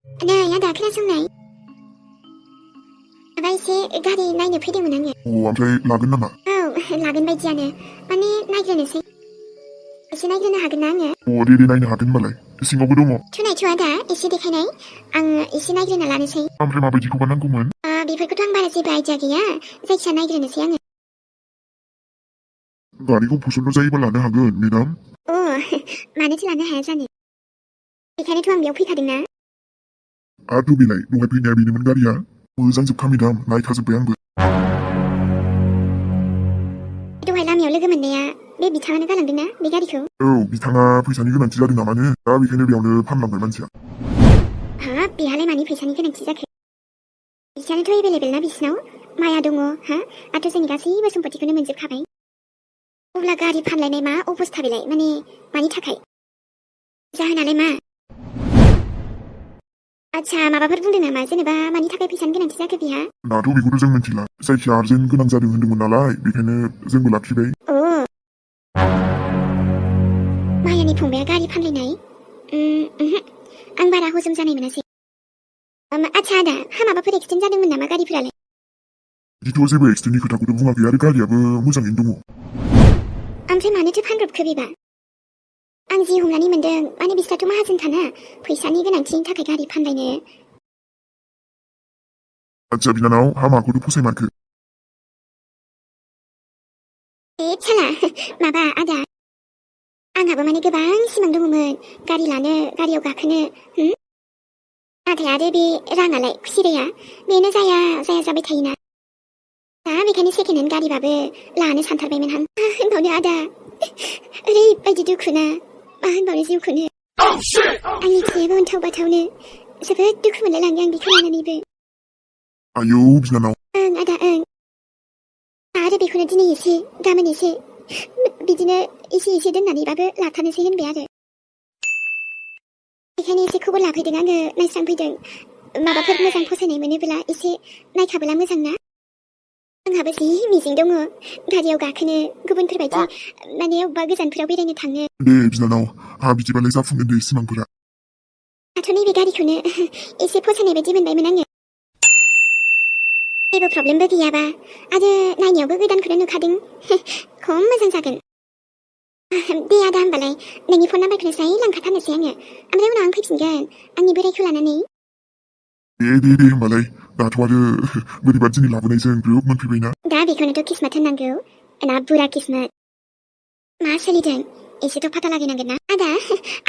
नै आदा खोनासंनाय माबा एसे गारि नायनो फैदोंमोन आङो। ओमफ्राय लागोन नामा? औ लागोन बायदियानो माने नायग्रोनोसै एसे नायग्रोनो हागोन ना आङो? दे नायनो हागोन होनबालाय सिङावबो दङ। थुनायथ' आदा एसे देखायनाय आं एसे नायग्रोना लानोसै। ओमफ्राय माबायदिखौबा नांगौमोन? बेफोरखौथ' आं बारा जेबो आइडिया गैया जायखिया नायग्रोनोसै आङो। गारिखौ पसन्द जायोबा लानो हागोन मेडाम। मानोथो लानो हाया जानो बेखायनोथ' आं बेयाव फैखादोंना। आरो बेलाय दहाय फैनाया बेनोमोन गारिया मोजां जोबखा मेडाम नायखाजोब्बाय आंबो। दहाय लामायाव लोगो मोननाया बे बिथाङानो गालांदोंना बे गारिखौ? औ बिथाङा फैसानि गोनांथि जादों नामानो दा बेखायनो बेयावनो फानलांबाय मानसिया। हाब बेहालाय मानि फैसानि गोनांथि जाखो? फैसायानोथ' एभेलेबेल ना बिसिनाव माया दङ हा आरो जोंनि गासैबो सम्पतिखौनो मोनजोबखाबाय। अब्ला गारि फानलायनाय मा अबस्था बेलाय माने मानि थाखाय जाहोनालाय मा? आच्छा माबाफोर बुंदों नामा जेनेबा मानि थाखाय फैसानि गोनांथि जाखो बिहा? दाथ' बेखौथ' जों मिथिला जायखिया आर्जेन्ट गोनां जादों होन्दोंमोन नालाय बेखायनो जोंबो लाखिबाय। मायानि फंबाया गारि फानलायनाय? आं बारा हजम जानाय मोनासै। आच्छा आदा हा माबाफोर एक्सिडेन्ट जादोंमोन नामा गारिफोरालाय? बिदिथ' जेबो एक्सिडेन्टनि खोथाखौथ' बुङाखै आरो गारियाबो मोजाङैनो दङ। ओमफ्राय मानोथो फानब्रबखो बेबा? आं जि हमनानै मोनदों माने बिस्राथ' माहाजोनखाना फैसानि गोनांथिनि थाखाय गारि फानलायनो। आच्छा बिनानाव हा माखौथो फसायमारखो? साला माबा आदा आंहाबो माने गोबां सिमां दङमोन गारि लानो गारियाव गाखोनो नाथाय आरो बे राङालाय खुसिराया बेनो जाया जाबाय थायोना दा बेखायनो सेकेन्ड हेन्ड गारिबाबो लानो सानथारबायमोन आं। मा होनबावनो आदा ओरैबायदि दुखुना मा होनबावनो जिउखौनो। आंनि फिसायाबो उनथाव बाथावनो जोबोद दुखु मोनलायलाङो आं बेखौ लानानैबो। आयौ बिनानाव। ओं आदा ओं आरो बेखौनो दिनै एसे गाबोन एसे बिदिनो एसे दोननानैबाबो लाथारनोसै होनबाय आरो। बेखायनो एसे खबर लाफैदों आङो नायस्रांफैदों माबाफोर मोजां फसायनाय मोनोब्ला एसे नायखाबोला मोजां ना। आंहाबो जि मिजिं दङ गारियाव गाखोनो गुबुनफोरबायदि माने अबेबा गोजानफोराव बेरायनो थांनो। दे बिनानाव हा बिदिबालाय जाफुंगोन दे सिमांफोरा। दाथ' नैबे गारिखौनो एसे फसायनाय बायदि मोनबायमोन आङो। जेबो प्रब्लेमबो गैयाबा आरो नायनायावबो गोदानखौनो नुखादों खम मोजां जागोन। दे आदा होमबालाय नोंनि फन नाम्बारखौनो स्राय लांखाथारनोसै आङो ओमफ्राय उनाव आं फैफिनगोन आंनि बोरायखौ लानानै। दे होमबालाय दाथ' आरो बोरैबा दिनै लाबोनायजों ग्रोब मोनफैबायना। दा बेखौनोथ' किस्मत होननांगौ ना बुरा किस्मत। मा सोलिदों एसेथ' फाता लागायनांगोन ना आदा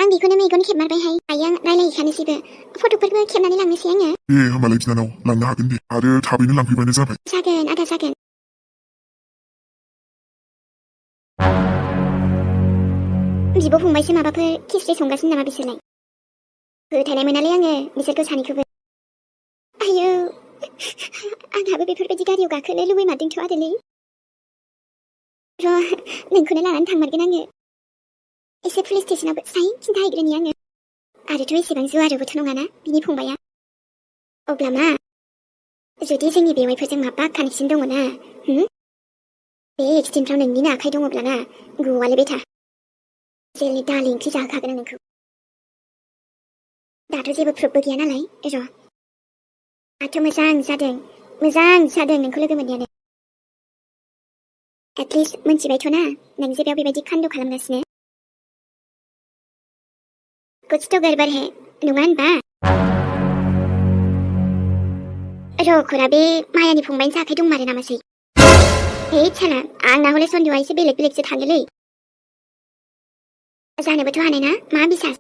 आं बेखौनो मेगन खेबमारबायहाय आयै आं रायलायहैखानोसैबो फट'फोरबो खेबनानै लांनोसै आङो। दे होमबालाय बिनानाव लांनो हागोन दे आरो थाबैनो लांफैबानो जाबाय। जागोन आदा जागोन। बिब' फंबायसो माबाफोर खिस्रि संगासिनो नामा बिसोरलाय? फोथायनाय मोनालै आङो बिसोरखौ सानैखौबो। आयौ आंहाबो बेफोरबायदि गारियाव गाखोनो लुबैमारदोंथ' आरोलै। र' नोंखौनो लानानै थांमारगोन आङो एसे पुलिस स्टेसनावबो स्राय खिन्थाहैग्रोनि आङो। आरोथ' एसेबां जुआरोबोथ' नङाना बिनि फंबाया। अब्ला मा जुदि जोंनि बेवाइफोरजों माबा कानेक्सन दङना बे एक्सिडेन्टफ्राव नोंनिनो आखाइ दङब्लाना गवालै बेथा जेलनि दालि ओंख्रि जाहोखागोन आं नोंखौ। दाथ' जेबो प्रुफबो गैया नालाय र' दाथ' मोजां जादों नोंखौ लोगो मोननायानो। एटलिस्ट मोनथिबायथ'ना नों जे बेयाव बेबायदि कान्द खालामगासिनो। कुछ तो गड़बड़ है नङा होनबा? र'खरा बे मायानि फंबायनि आखाइ दंमारो नामासै? साला आंना हले सन्देहआ एसे बेलेगसो थाङोलै। जानोबोथ' हानाय ना मा बिसास।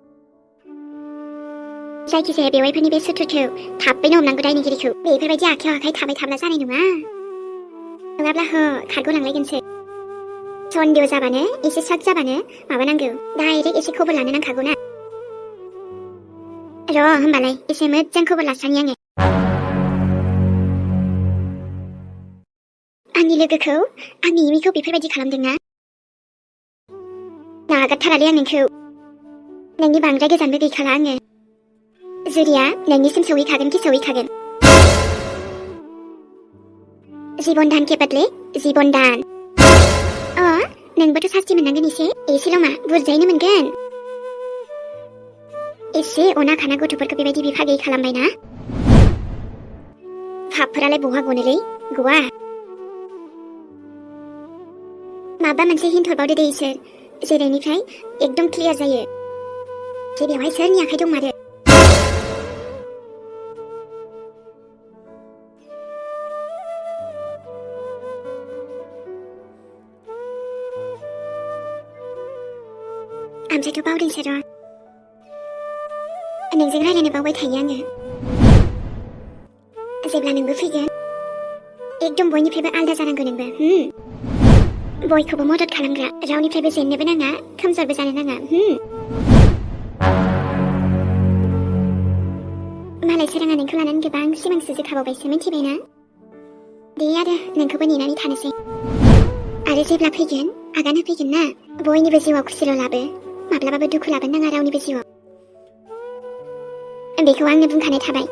जायखिजाया बेवाइफोरनि बे सुथुरखौ थाबैनो हमनांगौ दायनिगिरिखौ। बेफोरबायदि आखायाव आखाइ थाबाय थाब्ला जानाय नङा नङाब्ला खारग'लांलायगोनसो। सन्देह जाबानो एसे साक जाबानो माबानांगौ डाइरेक्ट एसे खबर लानो नांखागौ ना। र' होमबालाय एसे मोजां खबर लास्रानि आङो। आंनि लोगोखौ आंनि इमिखौ बेफोरबायदि खालामदोंना नागारथारालै आं नोंखौ। नोंनि बांद्राय गोजानबो गैखाला आङो। जुरिया नोंनिसिम सहैखागोन कि सहैखागोन। जीवन दान के बदले जीवन दान। नोंबोथ' सास्ति मोननांगोन एसेल' मा बुरजायैनो मोनगोन। एसे अना खाना गथ'फोरखौ बेबायदि बिफा गैयै खालामबायना पापफोरालाय बहा गनोलै गवा माबा मोनसे हिन्ट हरबावदो दे इसोर जेरैनिफ्राय एकदम क्लियार जायो जे बेवहाय सोरनि आखाइ दंमारो ओमफ्रायथ' बावदोंसो र' नोंजों रायलायनो बावबाय थायो आङो जेब्ला नोंबो फैगोन एकदम बयनिफ्रायबो आलदा जानांगौ नोंबो बयखौबो मदद खालामग्रा रावनिफ्रायबो जेननोबो नाङा खोमजोरबो जानो नाङा मालाय सोराङा नोंखौ लानानै गोबां सिमां सुजुखाबावबायसो मिथिबायना दे आरो नोंखौबो नेनानै थानोसै आरो जेब्ला फैगोन आगान होफैगोन ना बयनिबो जिउआव खुसिल' लाबो माब्लाबाबो दुखु लाबोनो नाङा रावनिबो जिउआव बेखौ आंनो बुंखानाय थाबाय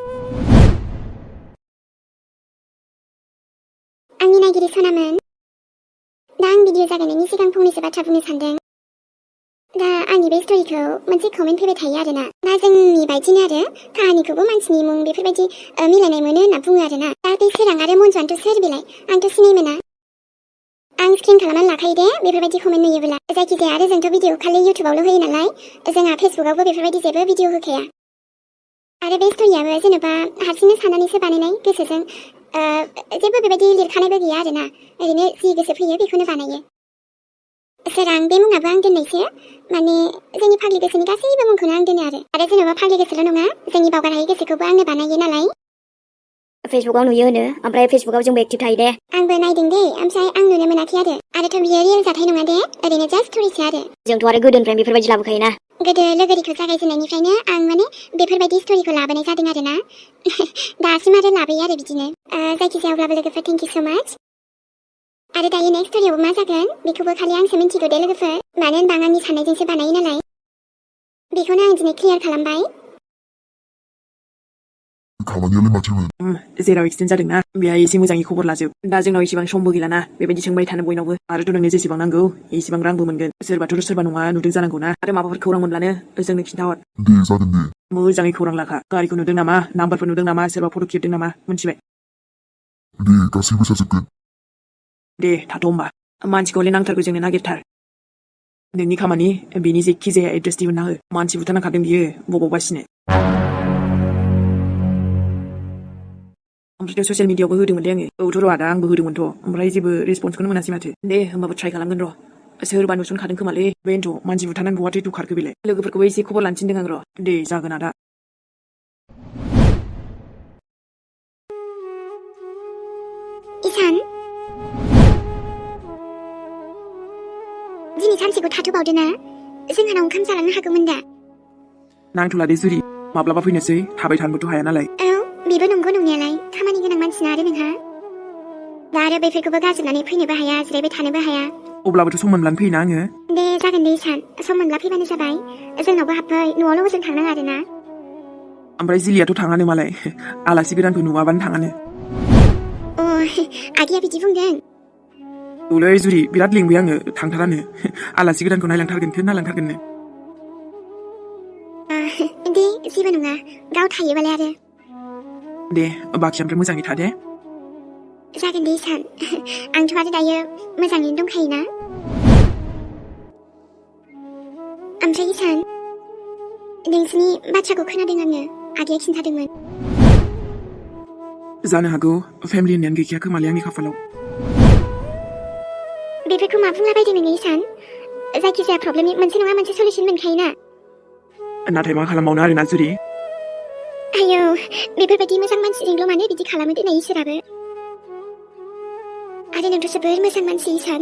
आंनि नायगिरि सनामोन दा आं भिडिअ जागायनायनि सिगां फंनैसो बाथ्रा बुंनो सानदों दा आंनि बे स्ट'रिखौ मोनसे कमेन्ट फैबाय थायो आरोना दा जोंनि बायदिनो आरो काहानिखौबो मानसिनि मुं बेफोरबायदि मिलायनाय मोनो होनना बुङो आरोना दा बे सोरां आरो मन्जुआनोथ' सोर बेलाय आंथ' सिनाय मोना आं स्क्रिन खालामनानै लाखायो दे बेफोरबायदि कमेन्ट नुयोब्ला जायखिजाया आरो जोंथ' भिडिअ खालि इउटुबावल' होयो नालाय जोंहा फेसबुकावबो बेफोरबायदि जेबो भिडिअ होखाया आरो बे स्ट'रियाबो जेनेबा हारसिंनो साननानैसो बानायनाय गोसोजों जेबो बेबायदि लिरखानायबो गैया आरोना ओरैनो जि गोसो फैयो बेखौनो बानायो सोरां बे मुङाबो आं दोननायसो माने जोंनि फाग्लि गोसोनि गासैबो मुंखौनो आं दोनो आरो जेनेबा फाग्लि गोसोल' नङा जोंनि बावगार हायै गोसोखौबो आंनो बानायो नालाय फेसबुकाव नुयो होनो ओमफ्राय फेसबुकाव जोंबो एक्टिभ थायो दे आंबो नायदों दे ओमफ्राय आं नुनो मोनाखै आरोथ' बियो रियेल जाथाय नङा दे ओरैनो जास्ट स्ट'रिसो आरो जोंथ' आरो गोदोनिफ्राय बेफोरबायदि लाबोखायोना गोदो लोगोरिखौ जागायजेननायनिफ्रायनो आं माने बेफोरबायदि स्ट'रिखौ लाबोनाय जादों आरोना दासिम आरो लाबोयो आरो बिदिनो जायखिजाया अब्लाबो लोगोफोर थेंक इउ स' माच आरो दायो नेक्स्ट स्ट'रियावबो मा जागोन बेखौबो खालि आंसो मिन्थिगौ दे लोगोफोर मानो होनबा आं आंनि साननायजोंसो बानायो नालाय बेखौनो आं दिनै क्लियार खालामबाय खामानियालाय माथोमोन जेराव एक्सिडेन्ट जादोंना बेहाय एसे मोजाङै खबर लाजोब दा जोंनाव इसेबां समबो गैलाना बेबायदि सोंबाय थानो बयनावबो आरोथ' नोंनो जेसेबां नांगौ एसेबां रांबो मोनगोन सोरबाथ' सोरबा नङा नुदों जानांगौ ना आरो माबाफोर खौरां मोनब्लानो जोंनो खिन्थाहर दे जागोन दे मोजाङै खौरां लाखा गारिखौ नुदों नामा नाम्बारफोर नुदों नामा सोरबा फट' खेबदों नामा मिथिबाय दे गासैबो जाजोबगोन दे थाथ' होमबा मानसिखौलाय नांथारगौ जोंनो नागिरथार नोंनि खामानि बेनि जेखि जाया एड्रेस दिहुनना हो मानसि बुथारनांखादों बियो बबावगासिनो ओमफ्राय ससियेल मिडियायावबो होदोंमोनलै आङो औथ' र' आदा आंबो होदोंमोनथ' ओमफ्राय जेबो रेसपन्सखौनो मोनासै माथो दे होमबाबो ट्राइ खालामगोन र' सोरबा नुसनखादों खोमालै बेनोथ' मानसि बुथारनानै बहाथो दुखारखो बेलाय लोगोफोरखौबो एसे खबर लानो थिनदों आं र' दे जागोन आदा इसान दिनै सानसेखौ थाथ'बावदो ना जोंहानाव ओंखाम जालांनो हागौमोन दा नांथ'ला दे जुरि माब्लाबा फैनोसै थाबाय थानोबोथ' हाया नालाय औ बेबो नंगौ नंनायालाय खामानि गोनां मानसिना आरो नोंहा दा आरो बेफोरखौबो गारजोबनानै फैनोबो हाया जिरायबाय थानोबो हाया अब्लाबोथ' सम मोनब्लानो फैयोना आङो दे जागोन दे इसान सम मोनब्ला फैबानो जाबाय जोंनावबो हाबफै न'आवल' हजों थांनाङा आरोना ओमफ्राय जिलियाथ' थाङानो मालाय आलासि गोदानखौ नुवाबानो थाङानो अ आगैया बिदि बुंदों औलै जुरि बिराद लिंबाय आङो थांथारानो आलासि गोदानखौ नायलांथारगोननो दे जेबो नङा गाव थायोबालाय आरो दे बाखि ओमफ्राय मोजाङै था दे जागोन दे इसान आंथ' आरो दायो मोजाङैनो दंखायोना ओमफ्राय इसान नोंसिनि बाथ्राखौ खोनादों आङो आगैया खिन्थादोंमोन जानो हागौ फेमिलि होननायानो गैखाया खोमालै आंनि खाफालाव बेफोरखौ मा बुंलाबायदों नोङो इसान जायखिजाया प्रब्लेमनि मोनसे नङा मोनसे सल्युसन मोनखायोना नाथाय मा खालामबावनो आरोना जुरि आयौ बेफोरबायदि मोजां मानसिजोंल' मानो बिदि खालामो दोननाय इसोराबो आरो नोंथ' जोबोर मोजां मानसि इसान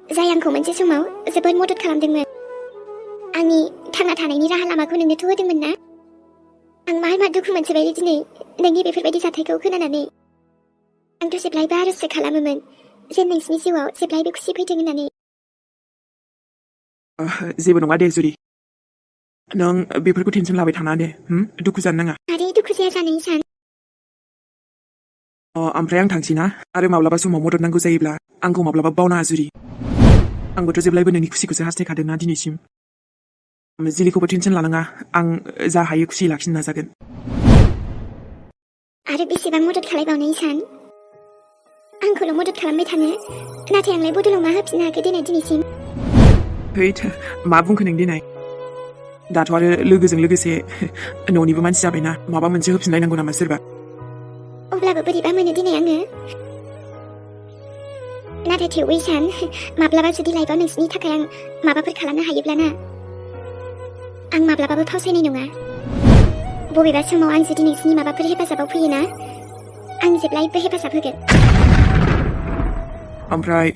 जाय आंखौ मोनसे समाव जोबोद मदद खालामदोंमोन आंनि थांना थानायनि राहा लामाखौ नोंनोथ' होदोंमोन ना आं मा दुखु मोनसोबाय दिनै नोंनि बेफोरबायदि जाथायखौ खोनानानै आंथ' जेब्लायबो आर'जसो खालामोमोन जे नोंसिनि जिउआव जेब्लायबो खुसि फैथों होननानै जेबो नङा दे जुरि नों बेफोरखौ टेनसन लाबाय थानाङा दे दुखु जानो नाङा आरो दुखु जाया जानो इसान ओमफ्राय आं थांसै ना आरो माब्लाबा समाव मदद नांगौ जायोब्ला आंखौ माब्लाबा बावनाङा जुरि आंबोथ' जेब्लायबो नोंनि खुसिखौसो हास्थायखादोंना दिनैसिम जिलिखौबो टेनसन लानाङा आं जा हायो खुसि लाखिनो नाजागोन आरो बेसेबां मदद खालायबावनो इसान आंखौल' मदद खालामबाय थानो नाथाय आंलाय बदलाव मा होफिननो हाखो दिनैसिम हैद मा बुंखो नों दिनै दाथ' आरो लोगोजों लोगोसे न'निबो मानसि जाबायना माबा मोनसे होफिनलायनांगौ नामा सोरबा अब्लाबो बोरैबा मोनो दिनै आङो नाथाय थेवबो इसान माब्लाबा जुदि लाइफआव नोंसिनि थाखाय आं माबाफोर खालामनो हायोब्लाना आं माब्लाबाबो फावसायनाय नङा बबेबा समाव आं जुदि नोंसिनि माबाफोर हेफाजाबाव फैयोना आं जेब्लायबो हेफाजाब होगोन ओमफ्राय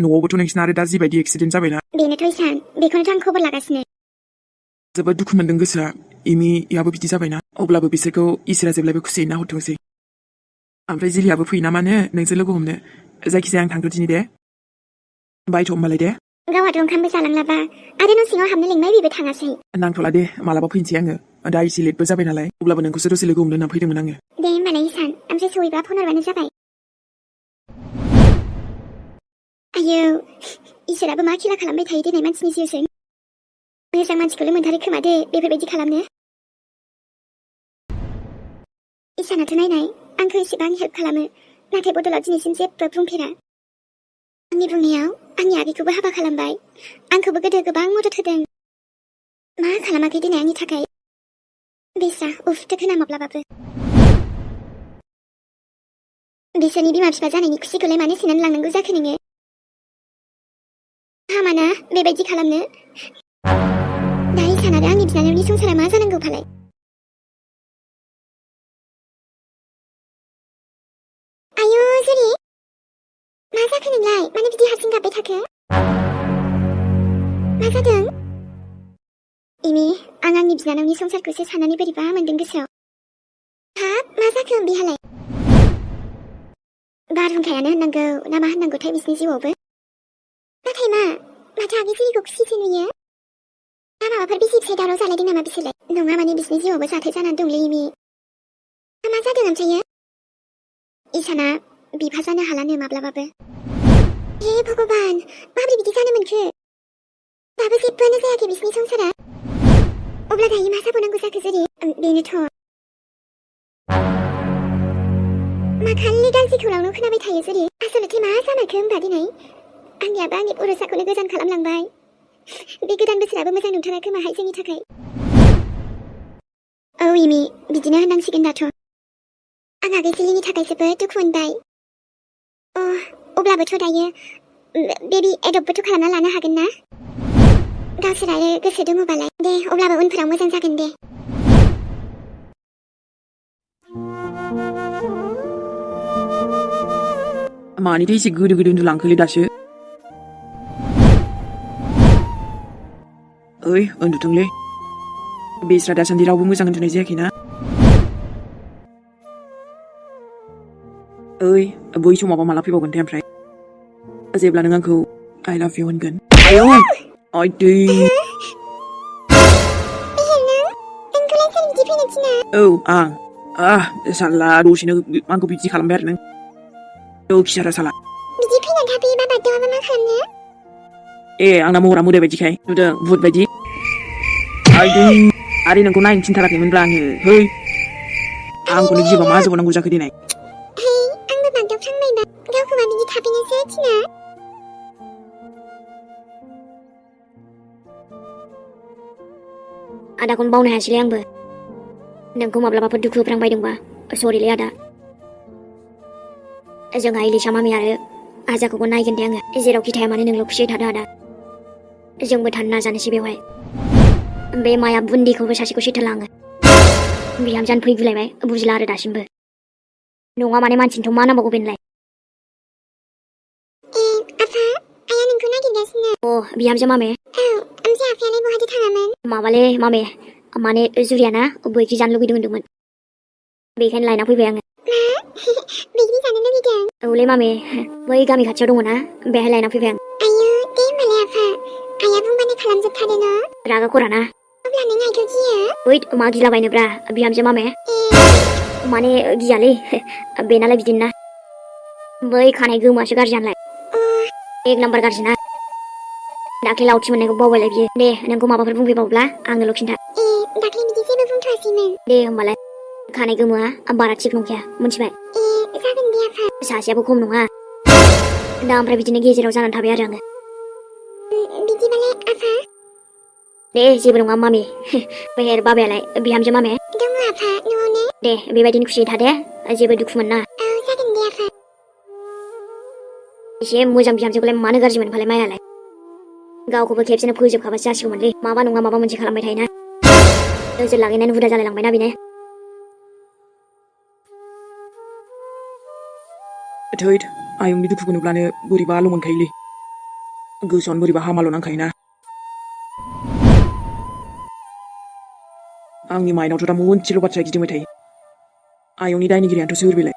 न'आवबोथ' नोंसिना आरो दा जिबायदि एक्सिडेन्ट जाबायना बेनोथ' इसान बेखौनोथ' आं खबर लागासिनो जोबोद दुखु मोनदों गोसोआ इमियाबो बिदि जाबायना अब्लाबो बिसोरखौ इसोरा जेब्लायबो खुसियै नाहरथोंसै ओमफ्राय जिलियाबो फैयो ना मानो नोंसोर लोगो हमनो जायखिजाया आं थांथ'दिनि दे बायथ' होमबालाय दे गावहाथ' ओंखामबो जालांलाबा आरो न' सिङाव हाबनो लिंनाय बेबो थाङासै नांथ'ला दे मालाबा फैनोसै आङो दा एसे लेटबो जाबाय नालाय अब्लाबो नोंखौसो दसे लोगो हमनो होनना फैदोंमोन आङो दे होमबालाय इसान ओमफ्राय सहैबा फन हरबानो जाबाय आयौ इसोराबो मा खेला खालामबाय थायो दिनै मानसिनि जिउजों मोजां मानसिखौल' मोनथारो खोमा दे बेफोरबायदि खालामनो इसानाथ' नायनाय आंखौ एसेबां हेल्प खालामो नाथाय बदलाव दिनैसिम जेबो बुंफेरा आंनि बुंनायाव आंनि आगैखौबो हाबा खालामबाय आंखौबो गोदो गोबां मदद होदों मा खालामाखै दिनै आंनि थाखाय बेसा उफथ' खोना माब्लाबाबो बिसोरनि बिमा बिफा जानायनि खुसिखौलाय मानो सेनानै लांनांगौ जाखो नोङो हामाना बेबायदि खालामनो दा इसान आरो आंनि बिनानावनि संसारा मा जानांगौ फालाय आयौ जुरि मा जाखो नोंलाय मानो बिदि हारसिं गाबबाय थाखो मा जादों इमि आं आंनि बिनानावनि संसारखौसो साननानै बोरैबा मोनदों गोसोआव हाब मा जाखो बिहालाय बारहुंखायानो होननांगौ ना मा होननांगौथाय बिसिनि जिउआवबो नाथाय माथो आगै जिरिखौ खुसिसो नुयो ना माबाफोर बिसि फिसाय दावराव जालायदों नामा बिसोरलाय नङा माने बिसिनि जिउआवबो जाथाय जानानै दंलै इमि मा जादों ओमफ्रायो इसाना बिफा जानो हालानो माब्लाबाबो हे भगबान माबोरै बिदि जानो मोनखो दाबो जेबोआनो जायाखै बिसिनि संसारा अब्ला दायो मा जाबावनांगौ जाखो जुरि बेनोथ' मा खालि गाज्रि खौरांल' खोनाबाय थायो जुरि आसलथे मा जामारखो होमबा दिनै आंनियाबो आंनि बर'साखौनो गोजान खालामलांबाय बे गोदान बोसोराबो मोजां नंथारा खोमाहाय जोंनि थाखाय औ इमि बिदिनो होननांसिगोन दाथ' आं आगै जिलिनि थाखाय जोबोद दुखु मोनबाय अब्लाबोथ' दायो बेबि एडप्टबोथ' खालामना लानो हागोन ना गावसोर आरो गोसो दङबालाय दे अब्लाबो उनफोराव मोजां जागोन दे मानिथो एसे गोदो गोदो उन्दुलांखोलै दासो ओइ उन्दुथोंलै बेस्रा दासान्दि रावबो मोजां उन्दुनाय जायाखैना ओइ बै समावबा माला फैबावगोनथाय ओमफ्राय जेब्ला नों आंखौ आइ लाभ इउ होनगोन आयौ आइ दै औ आं साला दसेनो आंखौ बिदि खालामबाय आरो नों खिसारा साला बिदि फैनानै थाफैयोबा बायद'आबा मा खालामनो आंना महरा मोदाय बायदिखाय नुदों भुत बायदि आइदै आरो नोंखौ नायनो थिनथाराखैमोनब्रा आङो है आंखौनो गियोबा मा जाबावनांगौ जाखो दिनै आंबो बागदावफ्रांबायबा गावखौबा बिदि थाफैनोसो थिना आदाखौनो बावनो हायासैलै आंबो नोंखौ माब्लाबाफोर दुखु होफ्रांबायदोंबा सरिलै आदा जोंहा इलिसा मामि आरो आजाखौबो नायगोन दे आङो जेरावखि थाया मानो नोंल' खुसियै थादो आदा जोंबो थानो नाजानोसै बेवहाय बे माया बुन्दिखौबो सासेखौ सैथोला आङो बिहामजानो फैगुलायबाय बुजिला आरो दासिमबो नङा माने मानसिनोथ' मा नांबावगौ बेनोलाय आफा आइया नोंखौ नागिरगासिनो बिहामजो मामे ओमफ्राय आफायालाय बहाथो थाङामोन माबालै मामे माने जुरियाना बैग्रि जानो लुगैदों होनदोंमोन बेखायनो लायना फैबाय आङो बैग्रि जानो लुगैदों औलै मामे बै गामि खाथियाव दङ ना बेहाय लायना फैबाय आं आयौ दे होमबालाय आफा आइया बुंबानो खालामजोबथारो न रागा खराना अब्ला नों आइखौ गियो ओइद मा गिलाबायनोब्रा बिहामजो मामे माने गियालै बेनालाय बिदिनो ना बै खानाय गोमासो गाज्रि जानलाय एक नाम्बार गाज्रि ना दाख्लै लावथि मोननायखौ बावबायलाय बियो दे नोंखौ माबाफोर बुंफैबावब्ला आंनोल' खिन्था दाख्लै बिदि जेबो बुंथ'आसैमोन दे होमबालाय खानाय गोमोआ बारा थिग नंखाया मिथिबाय जागोन दे आफा सासेयाबो खम नङा दा ओमफ्राय बिदिनो गेजेराव जानानै थाबाय आरो आङो बिदिबालाय आफा दे जेबो नङा मामि बेहेर बाबायालाय बिहामजो मामे दङ आफा न'आवनो दे बेबायदिनो खुसियै था दे जेबो दुखु मोनना औ जागोन दे आफा एसे मोजां बिहामजोखौलाय मानो गाज्रि मोनफालाय मायालाय गावखौबो खेबसेनो फोजोबखाबासो जासिगौमोनलै माबा नङा माबा मोनसे खालामबाय थायोना नोजोर लागायनानै हुदा जालायलांबायना बेनो थैद आयंनि दुखुखौ नुब्लानो बोरैबाल' मोनखायोलै गोसोआवनो बोरैबा हामाल' नांखायोना आंनि माइनावथ' दा मोनसेल' बाथ्रा गिदिंबाय थायो आयंनि दायनिगिरियानोथ' सोर बेलाय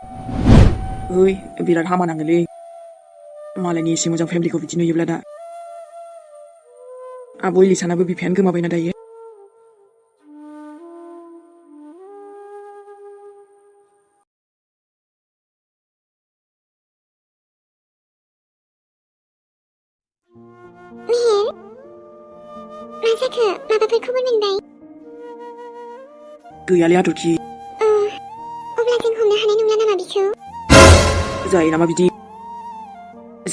ओइ बिराद हामा नाङोलै मालायनि एसे मोजां फेमिलिखौ बिदि नुयोब्ला दा आब' इलिसानाबो बिफायानो गोमाबायना दायो मेहेर मा जाखो माबाफोर खबर मोनबाय गैयालै हाथरखि अब्ला जों हमनो हानाय नंला नामा बिखौ जायो नामा बिदि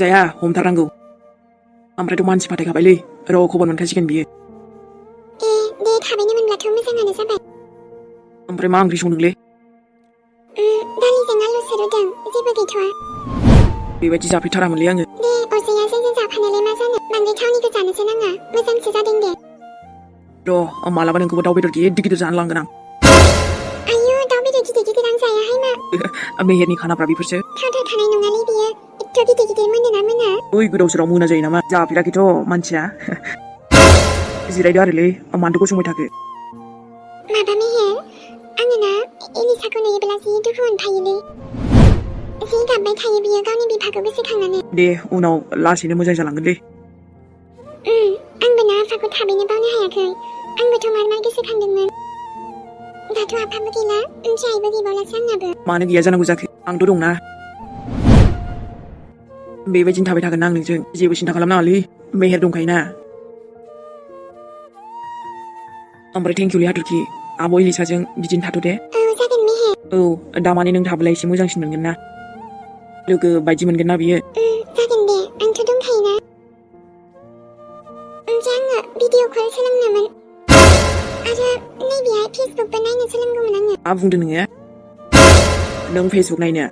जाया हमथारनांगौ ओमफ्रायथ' मानसि फाथायखाबायलै र' खबर मोनखासिगोन बियो दे थाबैनो मोनब्लाथ' मोजाङानो जाबाय ओमफ्राय मा ओंख्रि संदोंलै दालिजों आलुसो रुदों जेबो गैथ'आ बेबायदि जाफैथारामोनलै आङो दे अरजाया जोंजों जाफानायलाय मा जानो बांद्राय थावनिखौ जानोसो नाङा मोजांसो जादों दे र' मालाबा नोंखौबो दाउ बेदर गिदिर गिदिर जानो लांगोन आयु दाउ बेदर गिदिर गिदिर आं जायाहाय मा आं मेहेरनि खानाफ्रा बेफोरसो थावथाव थानाय नङालै बियो एथ' गिदिर गिदिर मोनोना मोना ओइ गोदाव सोराव मोना जायो नामा जाफेराखैथ' मानसिया जिरायदो आरोलै मानोथो गसंबाय थाखो माबा मेहेर आङो ना एलिसाखौ नुयोब्ला जि दुखु मोनफायोलै जि गाबबाय थायो बियो गावनि बिफाखौ गोसोखांनानै दे उनाव लासैनो मोजां जालांगोन दे आंबो ना आफाखौ थाबैनो बावनो हायाखै आंबोथ' मार गोसोखांदोंमोन दाथ' आफाबो गैला ओमफ्राय आइबो गैबावलासो आंनाबो मानो गैया जानांगौ जाखो आंथ' दंना बेबायदिनो थाबाय थागोन आं नोंजों जेबो सिन्था खालामनाङालै मेहेर दंखायोना ओमफ्राय थेंकिउलै हाथरखि आब' इलिसाजों बिदिनो थाथ' दे औ जागोन मेहेर औ दामाने नों थाब्ला एसे मोजांसिन मोनगोन ना लोगो बायदि मोनगोन ना बियो जागोन दे आंथ' दंखायोना ओमफ्राय आङो भिडिअ कल सोलोंनोमोन आरो नैबेहाय फेसबुकबो नायनो सोलोंगौमोन आङो मा बुंदों नोङो नों फेसबुक नायनो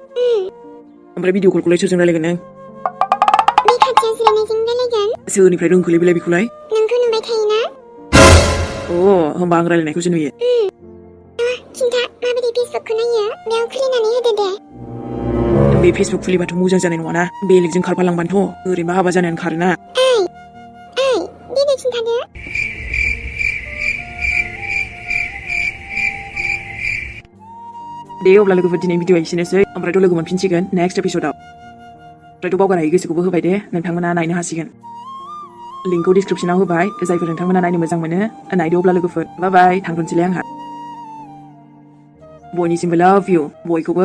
ओमफ्राय भिडिअ कलखौलाय सोरजों रायलायगोन नों बे खाथियाव जिरायनायजों रायलायगोन सोरनिफ्राय रोंखोलै बेलाय बेखौलाय नोंखौ नुबाय थायोना होमबा आं रायलायनायखौसो नुयो खिन्था माबोरै फेसबुकखौ नायो बेयाव खुलिनानै होदो दे बे फेसबुक खुलिबाथ' मोजां जानाय नङाना बेलेगजों खारफालांबानोथ' ओरैनोबा हाबा जानायानो खारोना दे खिन्थादो दे अब्ला लोगोफोर दिनै भिडिअआ एसेनोसै ओमफ्रायथ' लोगो मोनफिनसिगोन नेक्स्ट एपिसोडआव ओमफ्रायथ' बावगार हायै गोसोखौबो होबाय दे नोंथांमोना नायनो हासिगोन लिंकखौ डिसक्रिपसनाव होबाय जायफोर नोंथांमोना नायनो मोजां मोनो नायदो अब्ला लोगोफोर बाय थांथ'नोसैलाय आंहा बयनिसिमबो लाभ इउ बयखौबो